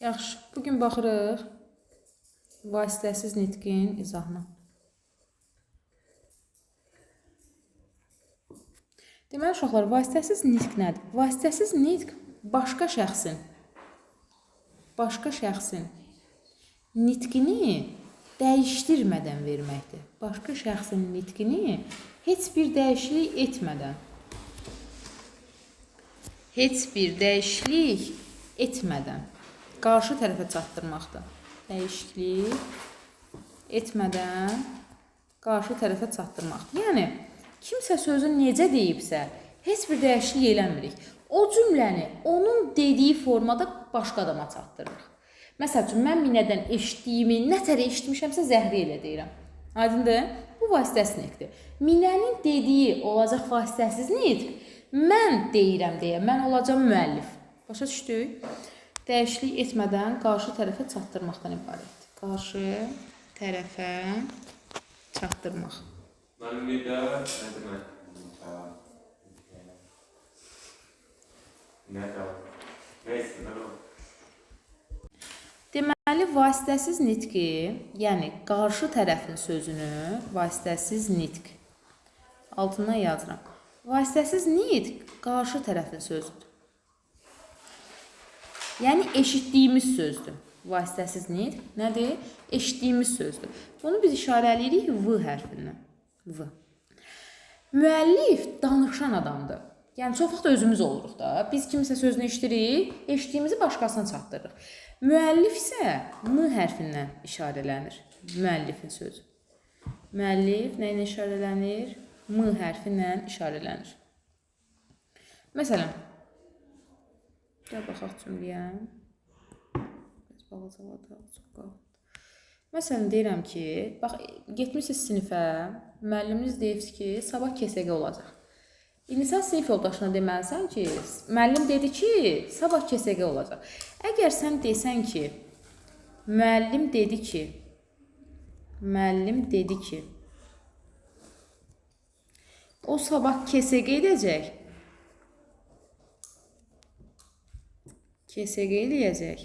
Yaxşı, bugün baxırıq vasitəsiz nitqin izahına. Deməli, uşaqlar, vasitəsiz nitq nədir? Vasitəsiz nitq başqa şəxsin nitqini dəyişdirmədən verməkdir. Başqa şəxsin nitqini heç bir dəyişiklik etmədən, qarşı tərəfə çatdırmaqdır. Dəyişiklik etmədən qarşı tərəfə çatdırmaqdır. Yəni, kimsə sözü necə deyibsə, heç bir dəyişiklik eləmirik. O cümləni onun dediyi formada başqa adama çatdırırıq. Məsəl üçün, mən Minədən eşitdiyimi, nə tər eşitmişəmsə zəhri elə deyirəm. Aydındır? Bu vasitəsiz nitqdir. Minənin dediyi olacaq vasitəsiz nitq, mən deyirəm deyə, mən olacam müəllif. Başa düşdük? Dəyişiklik etmədən qarşı tərəfə çatdırmaqdan ibarətdir. Qarşı tərəfə çatdırmaq. Mənim bir də nə demək? Nə də? Neyse, mən o. Deməli, vasitəsiz nitqi, yəni qarşı tərəfin sözünü, vasitəsiz nitq, altından yazıram. Vasitəsiz nitq qarşı tərəfin sözüdür. Yəni, eşitdiyimiz sözdür. Vasitəsiz nitq nədir? Eşitdiyimiz sözdür. Bunu biz işarələyirik V hərfindən. V. Müəllif danışan adamdır. Yəni, çox vaxt özümüz oluruq da. Biz kimsə sözünü eşidirik, eşitdiyimizi başqasına çatdırırıq. Müəllif isə M hərfindən işarələnir. Müəllifin sözü. Müəllif nə ilə işarələnir? M hərfi ilə işarələnir. Məsələn, gəl baxaq cümləyə. Biraz balacaladaq, çox qaldı. Məsələn, deyirəm ki, bax, getmişsiniz sinifə, müəlliminiz deyib ki, sabah KSQ olacaq. İndi sən sinif yoldaşına deməlisən ki, müəllim dedi ki, sabah KSQ olacaq. Əgər sən desən ki, müəllim dedi ki, o sabah KSQ edəcək, KSQ eləyəcək.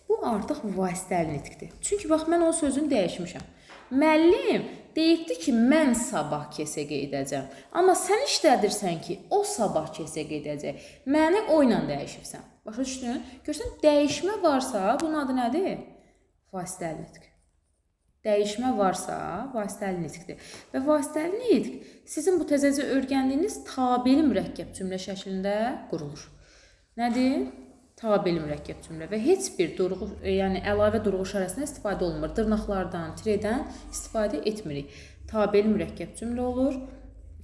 Bu artıq vasitəli nitqdir. Çünki bax, mən onun sözünü dəyişmişəm. Müəllim deyibdi ki, mən sabah KSQ edəcəm. Amma sən işlədirsən ki, o sabah KSQ edəcək. Məni o ilə dəyişibsən. Başa düşdün? Görsən, dəyişmə varsa, bunun adı nədir? Vasitəli nitq. Dəyişmə varsa, vasitəli nitqdir. Və vasitəli nitq sizin bu təzəcə öyrəndiyiniz tabeli mürəkkəb cümlə şəklində qurulur. Nədir? Tabeli mürəkkəb cümlə və heç bir durğu, yəni əlavə durğu işarəsindən istifadə olunmur. Dırnaqlardan, tiredən istifadə etmirik. Tabeli mürəkkəb cümlə olur,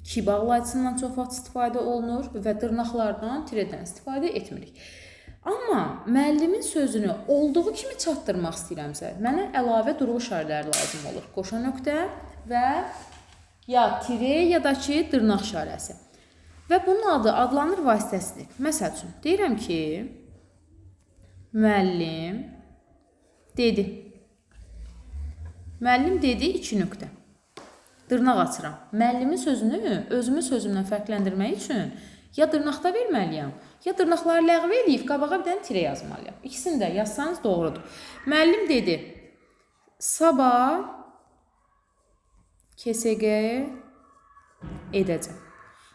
ki bağlayıcısından çox vaxt istifadə olunur və dırnaqlardan, tiredən istifadə etmirik. Amma müəllimin sözünü olduğu kimi çatdırmaq istəyirəmsə, mənə əlavə durğu işarələri lazım olur. Qoşa nöqtə və ya tire, ya da ki, dırnaq işarəsi. Və bunun adı adlanır vasitəsizlik. Məsəl üçün, deyirəm ki, müəllim dedi. Müəllim dedi, 2 nöqtə. Dırnaq açıram. Müəllimin sözünü özümün sözümdən fərqləndirmək üçün ya dırnaqda verməliyəm, ya dırnaqları ləğv eləyib, qabağa bir dənə tirə yazmalıyam. İkisini də yazsanız doğrudur. Müəllim dedi, sabah KSQ edəcəm.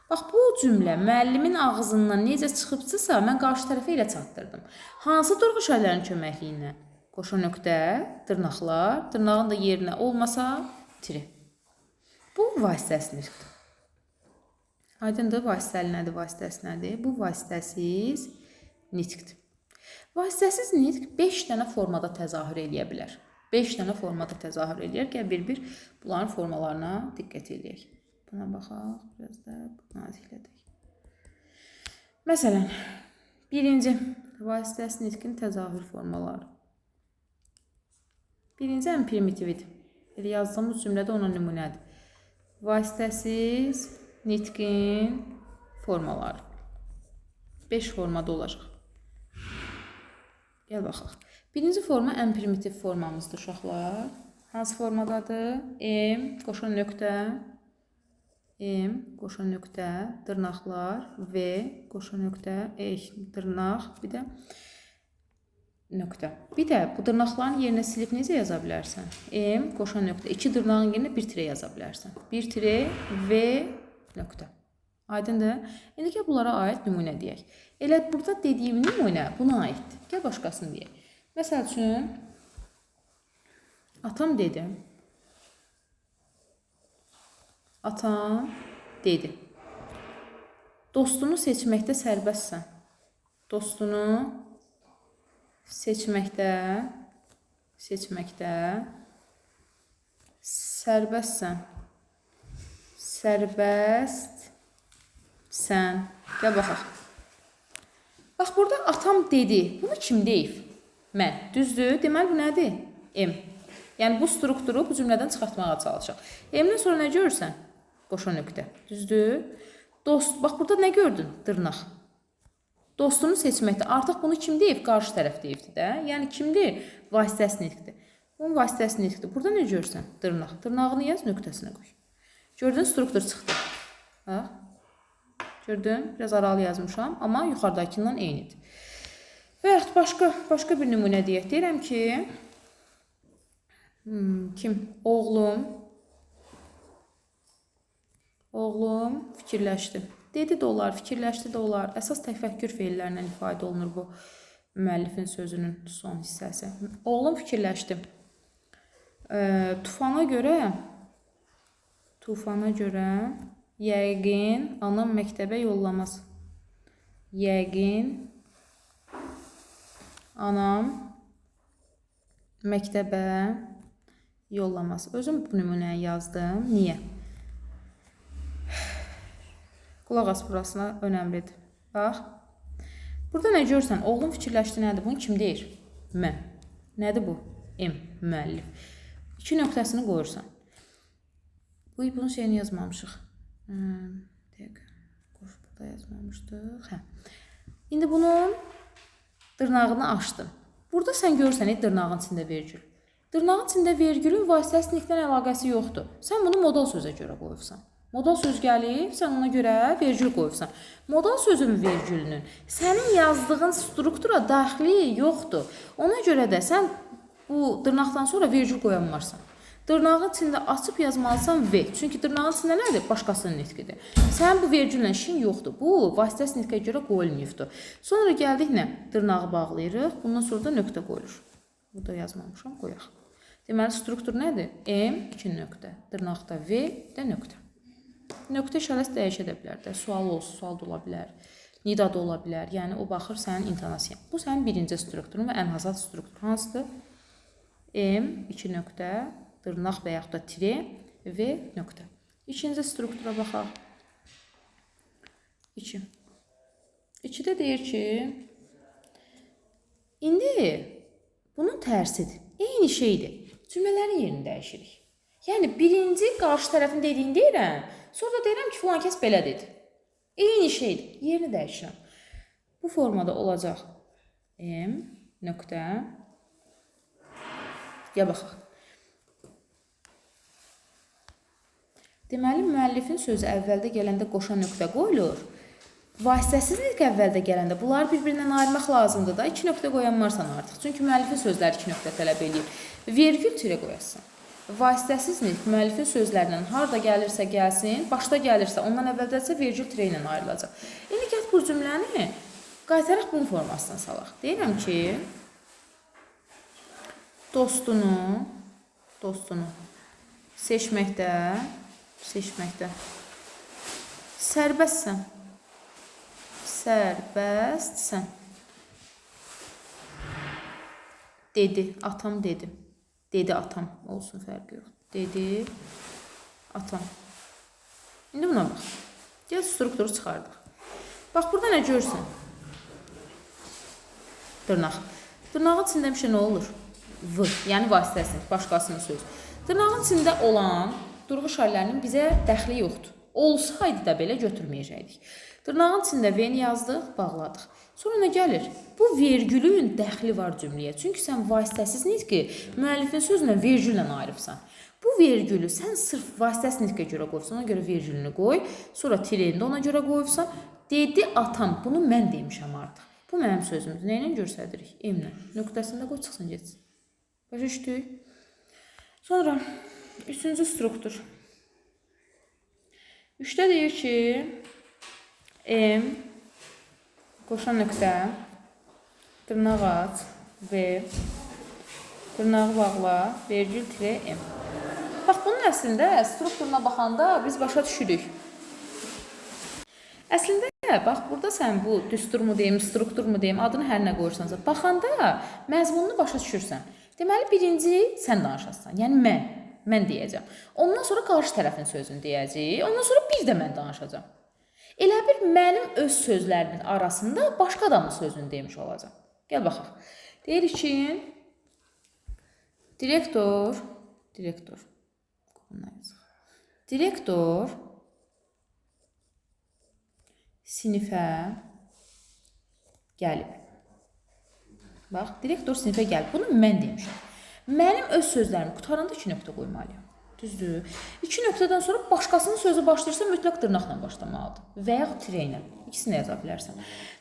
Bax, bu cümlə müəllimin ağzından necə çıxıbsısa, mən qarşı tərəfə elə çatdırdım. Hansı durğu işarələrinin köməkliyi ilə? Qoşa nöqtə, dırnaqlar, dırnağın da yerinə olmasa tire. Bu vasitəsiz nitqdir. Aydındır, vasitəli nədir, vasitəsiz nədir? Bu vasitəsiz nitqdir. Vasitəsiz nitq 5 dənə formada təzahür eləyə bilər. 5 dənə formada təzahür eləyər. Gəl bir-bir bunların formalarına diqqət eləyək. Buna baxaq, biraz da naziklədək. Məsələn, birinci vasitəsiz nitqin təzahür formaları. Birinci ən primitividir. Elə yazdığımız cümlədə ona nümunədir. Vasitəsiz nitqin formaları. 5 formada olacaq. Gəl baxaq. Birinci forma ən primitiv formamızdır uşaqlar. Hansı formadadır? M, qoşa nöqtə, M, qoşa nöqtə, dırnaqlar, V, qoşa nöqtə, E, dırnaq, bir də Nöqtə. Bir də bu dırnaqların yerinə silib necə yaza bilərsən? M qoşa nöqtə. İki dırnağın yerinə bir tire yaza bilərsən. Bir tire V nöqtə. Aydındır? İndi gəl bunlara aid nümunə deyək. Elə burada dediyim nümunə buna aiddir. Gəl başqasını deyək. Məsəl üçün, atam dedi. Atam dedi. Dostunu seçməkdə sərbəstsən. Dostunu seçməkdə sərbəstsən. Sərbəstsən. Gəl baxaq. Bax, burada atam dedi. Bunu kim deyib? Mən. Düzdür? Deməli, bu nədir? M. Yəni, bu strukturu bu cümlədən çıxartmağa çalışaq. M-dən sonra nə görürsən? Qoşa nöqtə. Düzdür? Dost. Bax, burada nə gördün? Dırnaq. Dostunu seçməkdə. Artıq bunu kim deyib? Qarşı tərəf deyibdir də. Yəni, kimdir? Vasitəsi nitqdir. Bunun vasitəsi nitqdir. Burada nə görürsən? Dırnaq. Dırnağını yaz, nöqtəsinə qoy. Gördün, struktur çıxdı. Bax. Gördün? Biraz aralı yazmışam, amma yuxarıdakından eynidir. Və yaxud başqa bir nümunə deyək. Deyirəm ki, kim? Oğlum. Oğlum fikirləşdi. Dedi də olar, fikirləşdi də olar. Əsas təfəkkür feillərindən ifadə olunur bu müəllifin sözünün son hissəsi. Oğlum fikirləşdi. Tufana görə yəqin anam məktəbə yollamaz. Yəqin anam məktəbə yollamaz. Özüm bu nümunəni yazdım. Niyə? Qulaq as, burasına önəmlidir. Bax. Burada nə görürsən? Oğlum fikirləşdi nədir? Bunu kim deyir? Mən. Nədir bu? M. Müəllif. İki nöqtəsini qoyursan. Bunun şeyini yazmamışıq. Dəqiq. Qoş, burada yazmamışdıq. Hə. İndi bunun dırnağını açdım. Burada sən görürsən, dırnağın içində vergül. Dırnağın içində vergülün vasitəsi nitqdən əlaqəsi yoxdur. Sən bunu modal sözə görə qoyubsan. Modal söz gəlib, sən ona görə vergül qoyubsan. Modal sözün vergülünün sənin yazdığın struktura daxili yoxdur. Ona görə də sən bu dırnaqdan sonra vergül qoyanmarsan. Dırnağın içində açıb yazmalısan V. Çünki dırnağın içində nədir? Başqasının nitqidir. Sənin bu vergüllə işin yoxdur. Bu, vasitəsi nitqə görə qoyulmayıbdır. Sonra gəldik nə? Dırnağı bağlayırıq. Bundan sonra da nöqtə qoyulur. Burada yazmamışam, qoyaq. Deməli, struktur nədir? M, 2 nöqtə. Dırnaqda V, də nöqtə. Nöqtə işarəsi dəyişə də bilər də. Sual olsun, sual da ola bilər. Nida da ola bilər. Yəni, o baxır sənin intonasiyan. Bu, sənin birinci strukturun və ən hasat struktur hansıdır? M, 2 nöqtə, dırnaq və yaxud da tire, V, nöqtə. İkinci struktura baxaq. 2. 2-də deyir ki, indi bunun tərsidir. Eyni şeydir. Cümlələrin yerini dəyişirik. Yəni, birinci qarşı tərəfin dediyini deyirəm, sonra da deyirəm ki, filan kəs belə dedi. Eyni şeydir. Yerini dəyişirəm. Bu formada olacaq. M, nöqtə. Gəl baxaq. Deməli, müəllifin sözü əvvəldə gələndə qoşa nöqtə qoyulur. Vasitəsiz nitq əvvəldə gələndə bunları bir-birindən ayırmaq lazımdır da. 2 nöqtə qoyanmarsan artıq. Çünki müəllifin sözləri 2 nöqtə tələb eləyir. Vergül tirə qoyasan. Vasitəsiz nitq müəllifin sözlərindən harda gəlirsə gəlsin, başda gəlirsə, ondan əvvəldədirsə vergül tirə ilə ayrılacaq. İndi gəl bu cümləni qaytaraq bunun formasına salaq. Deyirəm ki, dostunu seçməkdə sərbəstsən. Sərbəstsən. Dedi, atam dedi. Dedi atam. Olsun, fərqi yox. Dedi atam. İndi buna bax. Gəl strukturu çıxardıq. Bax, burada nə görürsən? Dırnaq. Dırnağın içində bir şey nə olur? V, yəni vasitəsini, başqasının sözü. Dırnağın içində olan durğu işarələrinin bizə dəxli yoxdur. Olsaydı da belə götürməyəcəkdik. Dırnağın içində V-ni yazdıq, bağladıq. Sonra nə gəlir? Bu vergülün dəxli var cümləyə. Çünki sən vasitəsiz nitqi müəllifin sözünə vergüllə ayırıbsan. Bu vergülü sən sırf vasitəsiz nitqə görə qoyubsan, ona görə vergülünü qoy. Sonra tireni də ona görə qoyubsan. Dedi atam, bunu mən demişəm artıq. Bu mənim sözümdür. Nə ilə göstəririk? M-lə. Nöqtəsində qoy çıxsın getsin. Başa düşdük? Sonra üçüncü struktur. Üçdə deyir ki, M qoşa nöqtə, dırnaq aç, V, dırnağı bağla, vergül tire M. Bax, bunun əslində strukturuna baxanda biz başa düşürük. Əslində, bax, burada sən bu düstur mu deyim, struktur mu deyim, adını hər nə qoyursansa, baxanda məzmununu başa düşürsən. Deməli, birinci sən danışasan, yəni mən deyəcəm. Ondan sonra qarşı tərəfin sözünü deyəcəyik, ondan sonra bir də mən danışacağam. Elə bir mənim öz sözlərimin arasında başqa adamın sözünü demiş olacağam. Gəl baxaq. Deyirik ki, direktor, direktor sinifə gəlib. Bax, direktor sinifə gəlib. Bunu mən demişəm. Mənim öz sözlərimi qutaranda 2 nöqtə qoymalıyam. Düzdür? 2 nöqtədən sonra başqasının sözü başlayırsa mütləq dırnaqla başlamalıdır. Və yaxud tirə ilə. İkisini də yaza bilərsən.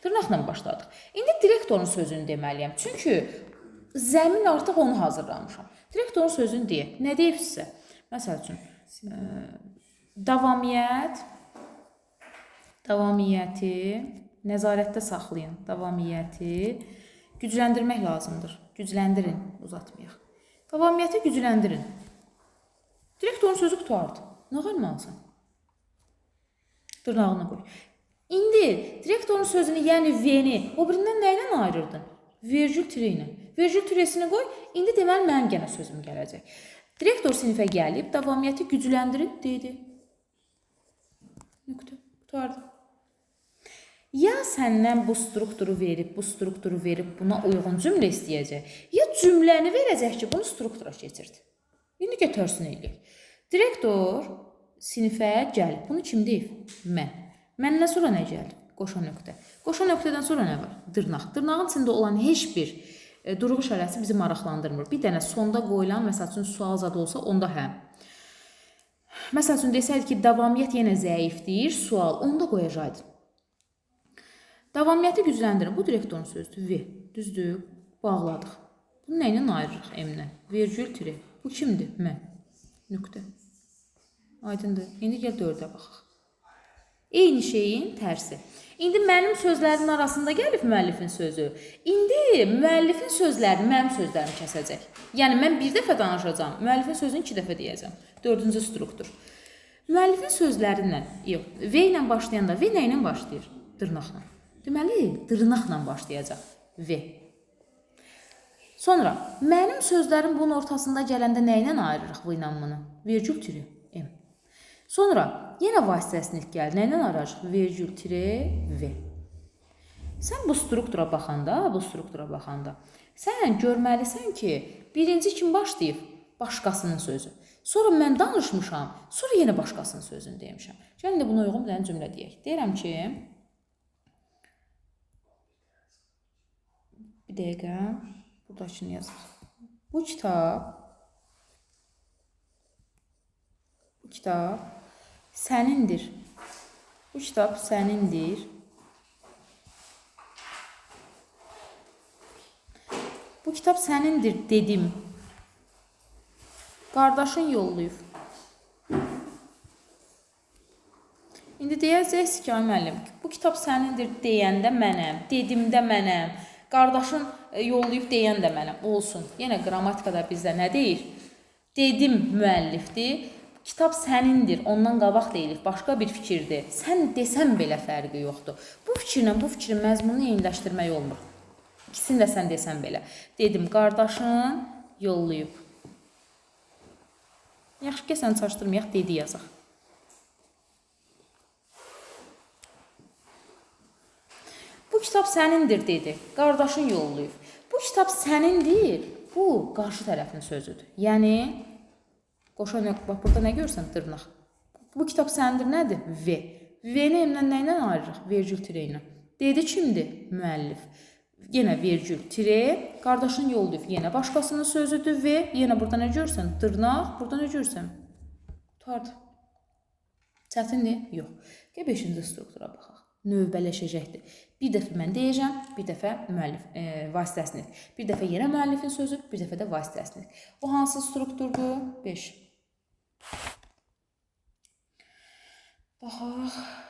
Dırnaqla başladıq. İndi direktorun sözünü deməliyəm. Çünki zəmin artıq onu hazırlamışam. Direktorun sözünü deyək. Nə deyib sizə? Məsəl üçün, davamiyyəti nəzarətdə saxlayın. Davamiyyəti gücləndirmək lazımdır. Gücləndirin, uzatmayaq. Davamiyyəti gücləndirin. Direktorun sözü qurtardı. Nə qoymalısan? Dırnağını qoy. İndi direktorun sözünü, yəni V-ni o birindən nə ilə ayırırdın? Vergül tire ilə. Vergül tiresini qoy. İndi deməli mənim yenə sözüm gələcək. Direktor sinifə gəlib, davamiyyəti gücləndirin dedi. Nöqtə. Qurtardı. Ya səndən bu strukturu verib, buna uyğun cümlə istəyəcək, ya cümləni verəcək ki, bunu struktura keçirdi. İndi götürsün eləyək. Direktor sinifə gəlib. Bunu kim deyib? Mən. Məndən sonra nə gəldi? Qoşa nöqtə. Qoşa nöqtədən sonra nə var? Dırnaq. Dırnağın içində olan heç bir durğu işarəsi bizi maraqlandırmır. Bir dənə sonda qoyulan, məsəl üçün, sual zadı olsa, onda hə. Məsəl üçün, desəydi ki, davamiyyət yenə zəifdir, sual, onda qoyacaqdın. Davamiyyəti gücləndirin. Bu direktorun sözüdür. V. Düzdür. Bağladıq. Bunu nə ilə ayırırıq? M-lə. Vergül tire. Bu kimdir? Mən. Nöqtə. Aydındır. İndi gəl 4-ə baxaq. Eyni şeyin tərsi. İndi mənim sözlərimin arasında gəlib müəllifin sözü. İndi müəllifin sözlərini mənim sözlərimi kəsəcək. Yəni mən bir dəfə danışacağam, müəllifin sözünü 2 dəfə deyəcəm. 4-cü struktur. Müəllifin sözlərindən, yox, V ilə başlayanda V nə ilə başlayır? Dırnaqla. Deməli, dırnaqla başlayacaq V. Sonra mənim sözlərim bunun ortasında gələndə nə ilə ayırırıq V ilə bunu? Vergül tire M. Sonra yenə vasitəsini gəlir. Nə ilə ayıracaq? Vergül tire V. Sən bu struktura baxanda, sən görməlisən ki, birinci kim başlayıb? Başqasının sözü. Sonra mən danışmışam, sonra yenə başqasının sözünü demişəm. Gəlin də buna uyğun bir dənə cümlə deyək. Deyirəm ki, bir dəqiqə, buradakını yazaq. Bu kitab sənindir. Bu kitab sənindir. Bu kitab sənindir dedim. Qardaşın yollayıb. İndi deyəcəksiniz ki, ay müəllim, bu kitab sənindir deyəndə mənəm, dedimdə mənəm, qardaşın yollayıb deyən də mənəm. Olsun. Yenə qrammatikada bizdə nə deyir? Dedim müəllifdir. Kitab sənindir, ondan qabaq deyilir, başqa bir fikirdir. Sən desən belə fərqi yoxdur. Bu fikirlə bu fikrin məzmununu eyniləşdirmək olmur. İkisini də sən desən belə. Dedim, qardaşın yollayıb. Yaxşı ki, sən çaşdırmayaq, dedi yazaq. Bu kitab sənindir, dedi. Qardaşın yollayıb. Bu kitab sənindir, bu qarşı tərəfin sözüdür. Yəni, qoşa nöqtə, bax, burada nə görürsən? Dırnaq. Bu kitab sənindir, nədir? V. V-ni M-lə nə ilə ayırırıq? Vergül tire ilə. Dedi kimdir? Müəllif. Yenə vergül tire, qardaşın yollayıb. Yenə başqasının sözüdür V. Yenə burada nə görürsən? Dırnaq. Burada nə görürsən? Tutardı. Çətindir? Yox. Gəl 5-ci struktura baxaq. Növbələşəcəkdir. Bir dəfə mən deyəcəm, bir dəfə müəllif vasitəsi nitq. Bir dəfə yenə müəllifin sözü, bir dəfə də vasitəsi nitq. O hansı strukturdur? 5. Baxaq.